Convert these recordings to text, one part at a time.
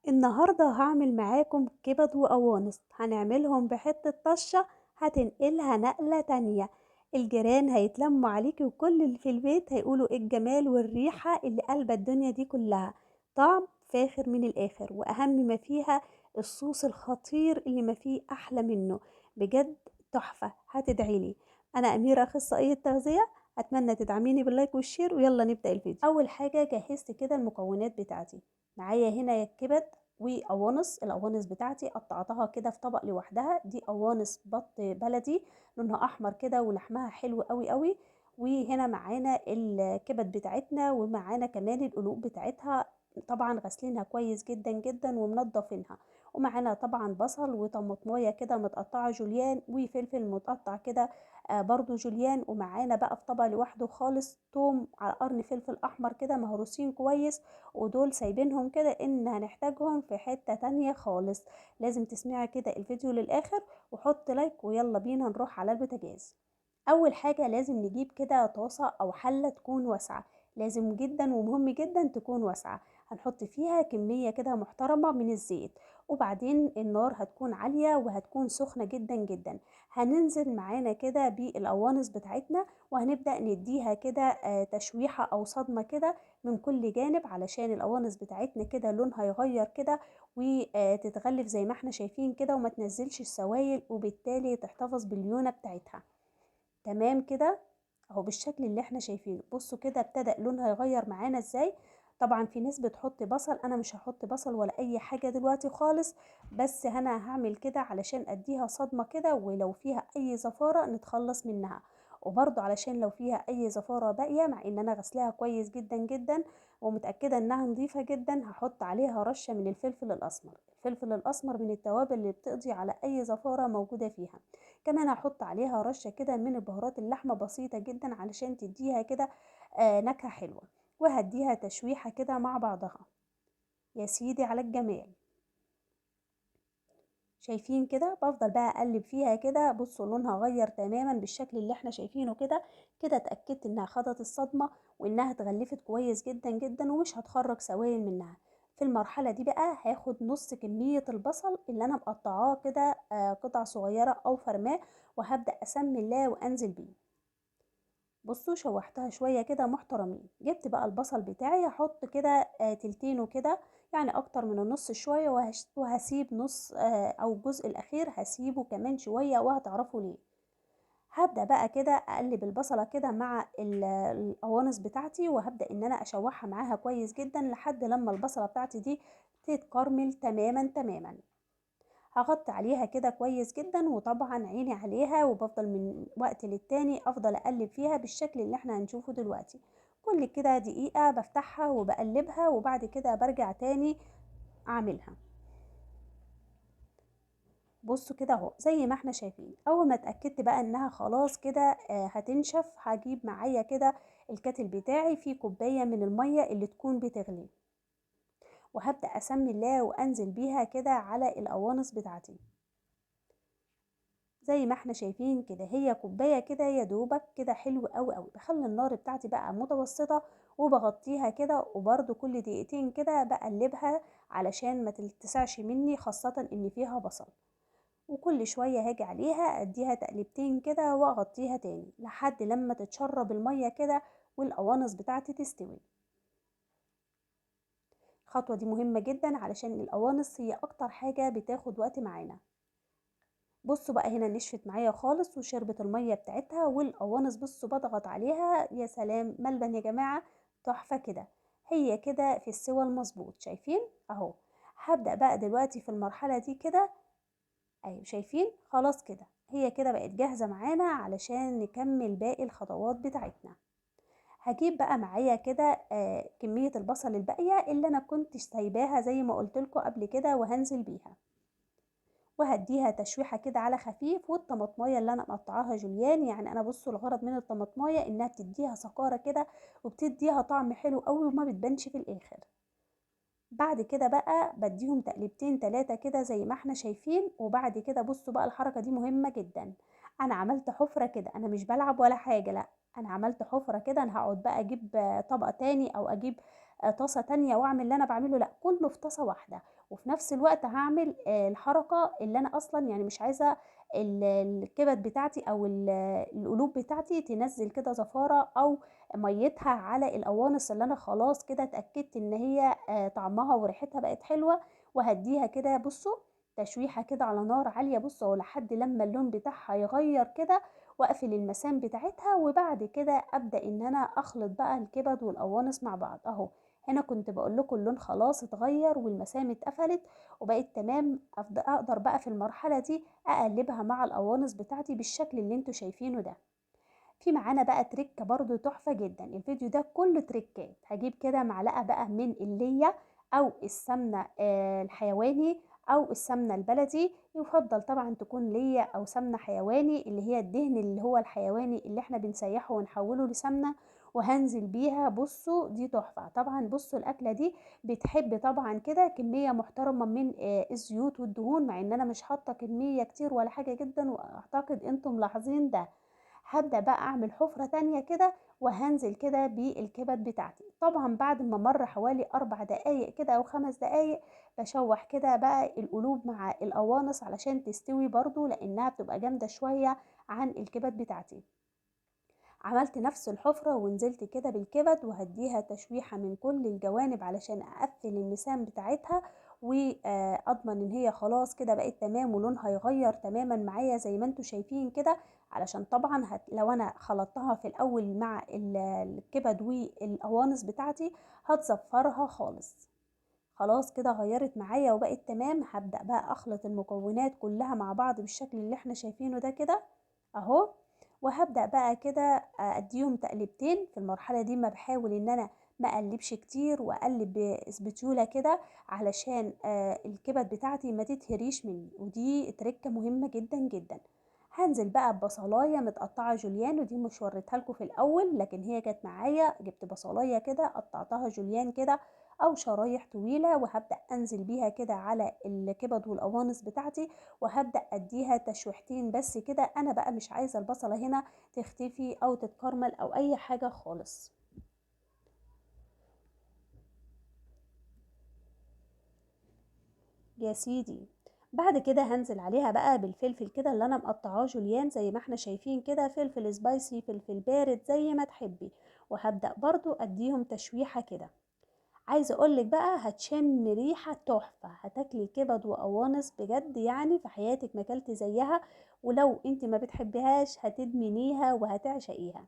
النهاردة هعمل معاكم كبد وقوانص، هنعملهم بحتة طشة هتنقلها نقلة تانية. الجيران هيتلموا عليكي وكل اللي في البيت هيقولوا ايه الجمال والريحة اللي قلبة الدنيا دي كلها. طعم فاخر من الآخر، وأهم ما فيها الصوص الخطير اللي ما فيه أحلى منه، بجد تحفة، هتدعيلي. أنا أميرة أخصائية تغذية، أتمنى تدعميني بال like وال share، ويلا نبدأ الفيديو. أول حاجة جهزت كده المكونات بتاعتي، معايا هنا الكبد وقوانص. القوانص بتاعتي قطعتها كده في طبق لوحدها، دي قوانص بط بلدي لونها احمر كده ولحمها حلو قوي قوي. وهنا معانا الكبد بتاعتنا ومعانا كمان القلوب بتاعتها، طبعا غسلينها كويس جدا جدا ومنضفينها. ومعانا طبعا بصل وطماطمايه كده متقطعه جوليان، وفلفل متقطع كده برضو جوليان. ومعانا بقى في طبق لوحده خالص توم على قرن فلفل احمر كده مهروسين كويس، ودول سايبينهم كده ان هنحتاجهم في حتة تانية خالص. لازم تسمعي كده الفيديو للاخر وحط like، ويلا بينا نروح على البوتاجاز. اول حاجة لازم نجيب كده طاسة او حلة تكون واسعة، لازم جدا ومهم جدا تكون واسعة. هنحط فيها كمية كده محترمة من الزيت، وبعدين النار هتكون عالية وهتكون سخنة جدا جدا. هننزل معانا كده بالقوانص بتاعتنا وهنبدأ نديها كده تشويحة أو صدمة كده من كل جانب، علشان القوانص بتاعتنا كده لونها يغير كده وتتغلف زي ما احنا شايفين كده، وما تنزلش السوائل، وبالتالي تحتفظ بالليونة بتاعتها. تمام كده اهو بالشكل اللي احنا شايفينه. بصوا كده ابتدأ لونها يغير معانا ازاي. طبعا في ناس بتحط بصل، انا مش هحط بصل ولا اي حاجة دلوقتي خالص، بس انا هعمل كده علشان اديها صدمة كده، ولو فيها اي زفارة نتخلص منها، وبرضو علشان لو فيها اي زفارة باقية، مع ان انا غسلاها كويس جدا جدا ومتأكدة انها نظيفة جدا، هحط عليها رشة من الفلفل الاسمر. الفلفل الاسمر من التوابل اللي بتقضي على اي زفارة موجودة فيها. كمان هحط عليها رشة كده من البهارات اللحمة بسيطة جدا علشان تديها كده نكهة حلوة، وهديها تشويحة كده مع بعضها. يا سيدي على الجمال، شايفين كده؟ بفضل بقى اقلب فيها كده. بصوا لونها غير تماما بالشكل اللي احنا شايفينه كده. كده اتأكدت انها خدت الصدمة وانها اتغلفت كويس جدا جدا ومش هتخرج سوائل منها. في المرحلة دي بقى هاخد نص كمية البصل اللي انا مقطعاه كده قطع صغيرة او فرماه، وهبدأ اسمي الله وانزل بيه. بصوا شوحتها شوية كده محترمين. جبت بقى البصل بتاعي هحط كده تلتينه كده، يعني اكتر من النص شوية، وهسيب نص او الجزء الاخير هسيبه كمان شوية وهتعرفوا ليه. هبدأ بقى كده اقلب البصلة كده مع القوانص بتاعتي، وهبدأ ان انا اشوحها معاها كويس جدا لحد لما البصلة بتاعتي دي تتكرمل تماما تماما. هغطي عليها كده كويس جدا، وطبعا عيني عليها، وبفضل من وقت للتاني افضل اقلب فيها بالشكل اللي احنا هنشوفه دلوقتي. كل كده دقيقة بفتحها وبقلبها، وبعد كده برجع تاني اعملها. بصوا كده اهو زي ما احنا شايفين. اول ما اتأكدت بقى انها خلاص كده هتنشف، هجيب معايا كده الكاتل بتاعي فيه كوباية من المية اللي تكون بتغلي، وهبدأ أسمي الله وأنزل بيها كده على القوانص بتاعتي زي ما احنا شايفين كده. هي كوباية كده يا دوبك كده، حلو قوي قوي. بخلي النار بتاعتي بقى متوسطة وبغطيها كده، وبرده كل دقيقتين كده بقلبها علشان ما تلتسعش مني، خاصة ان فيها بصل. وكل شوية هاجي عليها اديها تقلبتين كده واغطيها تاني لحد لما تتشرب المية كده والقوانص بتاعتي تستوي. الخطوة دي مهمة جدا علشان القوانص هي اكتر حاجة بتاخد وقت معانا. بصوا بقى هنا نشفت معايا خالص وشربت المية بتاعتها، والقوانص بصوا بضغط عليها، يا سلام ملبن يا جماعة، تحفة كده. هي كده في السوى المظبوط، شايفين اهو. هبدأ بقى دلوقتي في المرحلة دي كده، ايوه شايفين خلاص كده هي كده بقت جاهزة معانا علشان نكمل باقي الخطوات بتاعتنا. هجيب بقى معايا كده كمية البصل الباقية اللي أنا كنت سايباها زي ما قلت لكم قبل كده، وهنزل بيها وهديها تشويحة كده على خفيف. والطماطماية اللي أنا مقطعاها جوليان، يعني أنا بصوا الغرض من الطماطماية إنها بتديها سكارة كده وبتديها طعم حلو قوي وما بتبانش في الآخر. بعد كده بقى بديهم تقلبتين تلاتة كده زي ما احنا شايفين. وبعد كده بصوا بقى الحركة دي مهمة جدا، أنا عملت حفرة كده، أنا مش بلعب ولا حاجة، لأ أنا عملت حفرة كده. أنا هقعد بقى أجيب طبق تاني أو أجيب طاسة تانية وأعمل اللي أنا بعمله، لأ كله في طاسة واحدة. وفي نفس الوقت هعمل الحركة اللي انا اصلا يعني مش عايزه الكبد بتاعتي او القلوب بتاعتي تنزل كده زفاره او ميتها على القوانص اللي انا خلاص كده اتاكدت ان هي طعمها وريحتها بقت حلوة. وهديها كده بصوا تشويحه كده على نار عالية، بصوا لحد لما اللون بتاعها يغير كده، واقفل المسام بتاعتها. وبعد كده ابدا ان انا اخلط بقى الكبد والقوانص مع بعض اهو. هنا كنت بقول لكم اللون خلاص اتغير والمسام اتقفلت وبقت تمام. اقدر بقى في المرحلة دي اقلبها مع القوانص بتاعتي بالشكل اللي انتوا شايفينه ده. في معانا بقى تريكه برضو تحفة جدا، الفيديو ده كله تريكات. هجيب كده معلقه بقى من الليه او السمنة الحيواني او السمنة البلدي، يفضل طبعا تكون ليه او سمنه حيواني اللي هي الدهن اللي هو الحيواني اللي احنا بنسيحه ونحوله لسمنه، وهنزل بيها. بصوا دي تحفة طبعا. بصوا الاكلة دي بتحب طبعا كده كمية محترمه من الزيوت والدهون، مع ان انا مش حاطه كمية كتير ولا حاجة جدا، واعتقد انتم ملاحظين ده. هبدأ بقى اعمل حفرة تانية كده وهنزل كده بالكبد بتاعتي. طبعا بعد ما مر حوالي 4 دقايق كده او 5 دقايق بشوح كده بقى القلوب مع القوانص علشان تستوي برضو، لانها بتبقى جامدة شوية عن الكبد بتاعتي. عملت نفس الحفرة ونزلت كده بالكبد وهديها تشويحة من كل الجوانب علشان اقفل المسام بتاعتها واضمن ان هي خلاص كده بقت تمام ولونها يغير تماما معايا زي ما انتم شايفين كده. علشان طبعا لو انا خلطتها في الاول مع الكبد والقوانص بتاعتي هتزفرها خالص. خلاص كده غيرت معايا وبقت تمام. هبدأ بقى اخلط المكونات كلها مع بعض بالشكل اللي احنا شايفينه ده كده اهو، وهبدأ بقى كده اديهم تقلبتين. في المرحلة دي ما بحاول ان انا ما اقلبش كتير، واقلب بسبتيوله كده علشان الكبد بتاعتي ما تتهريش مني، ودي تركه مهمة جدا جدا. هنزل بقى ببصلايه متقطعه جوليان، ودي مش وريتها لكم في الاول لكن هي كانت معايا. جبت بصلايه كده قطعتها جوليان كده او شرايح طويلة، وهبدا انزل بيها كده على الكبد والقوانص بتاعتي، وهبدا اديها تشويحتين بس كده. انا بقى مش عايزه البصله هنا تختفي او تتكرمل او اي حاجة خالص. يا سيدي بعد كده هنزل عليها بقى بالفلفل كده اللي انا مقطعاه جوليان زي ما احنا شايفين كده، فلفل spicy فلفل بارد زي ما تحبي، وهبدأ برضو اديهم تشويحة كده. عايزه اقولك بقى هتشم ريحه تحفة، هتاكلي كبد وقوانص بجد يعني في حياتك ما اكلتي زيها، ولو انت ما بتحبيهاش هتدمنيها وهتعشقيها.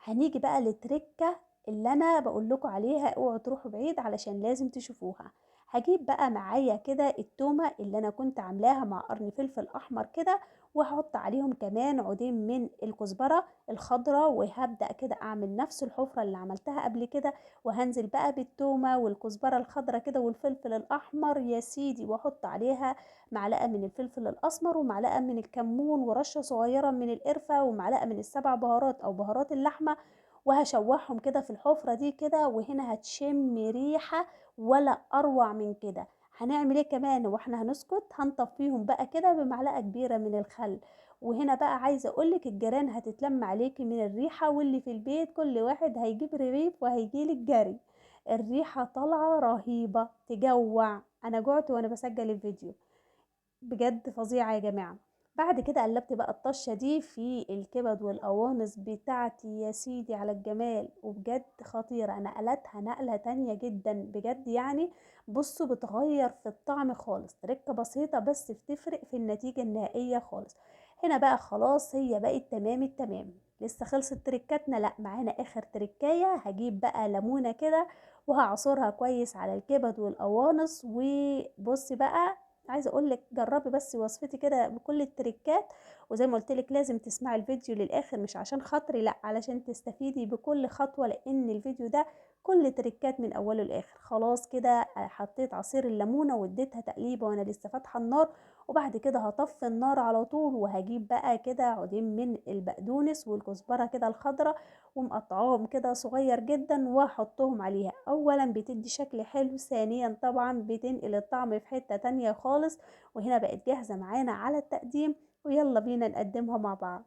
هنيجي بقى للتركه اللي انا بقول لكم عليها، اوعوا تروحوا بعيد علشان لازم تشوفوها. هجيب بقى معايا كده التومه اللي انا كنت عاملاها مع قرن فلفل احمر كده، وهحط عليهم كمان عودين من الكزبره الخضراء، وهبدا كده اعمل نفس الحفرة اللي عملتها قبل كده، وهنزل بقى بالتومه والكزبره الخضراء كده والفلفل الاحمر يا سيدي، واحط عليها معلقه من الفلفل الاسمر ومعلقة من الكمون ورشه صغيرة من القرفه ومعلقة من السبع بهارات او بهارات اللحمة، وهشوحهم كده في الحفرة دي كده، وهنا هتشم ريحه ولا اروع من كده. هنعمل ايه كمان واحنا هنسكت؟ هنطفيهم بقى كده بمعلقه كبيرة من الخل. وهنا بقى عايزه اقولك الجيران هتتلم عليكي من الريحة، واللي في البيت كل واحد هيجيب رغيف وهيجيلك جري. الريحة طالعه رهيبة تجوع، انا جوعت وانا بسجل الفيديو، بجد فظيعة يا جماعة. بعد كده قلبت بقى الطشه دي في الكبد والقوانص بتاعتي يا سيدي على الجمال، وبجد خطيرة، نقلتها نقله تانية جدا بجد يعني. بصوا بتغير في الطعم خالص، تركه بسيطة بس بتفرق في النتيجة النهائية خالص. هنا بقى خلاص هي بقت تمام التمام. لسه خلصت تركاتنا؟ لا، معانا اخر تركايه. هجيب بقى ليمونه كده وهعصرها كويس على الكبد والقوانص. وبصي بقى عايزه اقول لك جربي بس وصفتي كده بكل التركات، وزي ما قلت لك لازم تسمعي الفيديو للاخر، مش عشان خاطري لا، علشان تستفيدي بكل خطوة، لان الفيديو ده كل تركات من اوله لاخر. خلاص كده حطيت عصير الليمونه واديتها تقليبه وانا لسه فاتحة النار، وبعد كده هطفي النار على طول، وهجيب بقى كده عودين من البقدونس والكزبره كده الخضراء ومقطعاهم كده صغير جدا واحطهم عليها. اولا بتدي شكل حلو، ثانيا طبعا بتنقل الطعم في حتة تانية خالص. وهنا بقت جاهزة معانا على التقديم، ويلا بينا نقدمها مع بعض.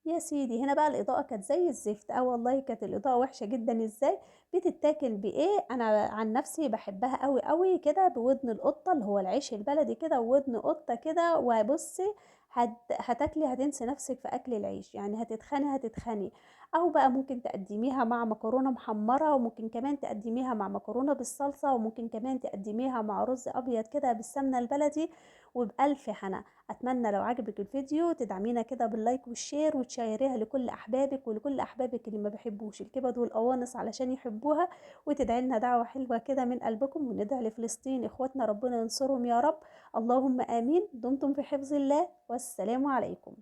يا سيدي هنا بقى الإضاءة كانت زي الزفت، والله كانت الإضاءة وحشة جدا. إزاي بتتاكل بإيه؟ أنا عن نفسي بحبها قوي قوي كده بودن القطة، اللي هو العيش البلدي كده وودن قطة كده، وبصي هتاكلي هتنسي نفسك في أكل العيش، يعني هتتخني هتتخني. أو بقى ممكن تقدميها مع مكرونة محمرة، وممكن كمان تقدميها مع مكرونة بالصلصة، وممكن كمان تقدميها مع رز أبيض كده بالسمنة البلدي، وبألف هنا. أتمنى لو عجبك الفيديو تدعمينا كده بال like وال share، وتشيريها لكل أحبابك ولكل أحبابك اللي ما بيحبوش الكبد والقوانص علشان يحبوها، وتدعي لنا دعوة حلوة كده من قلبكم، وندعي لفلسطين إخواتنا ربنا ينصرهم يا رب، اللهم آمين. دمتم في حفظ الله، والسلام عليكم.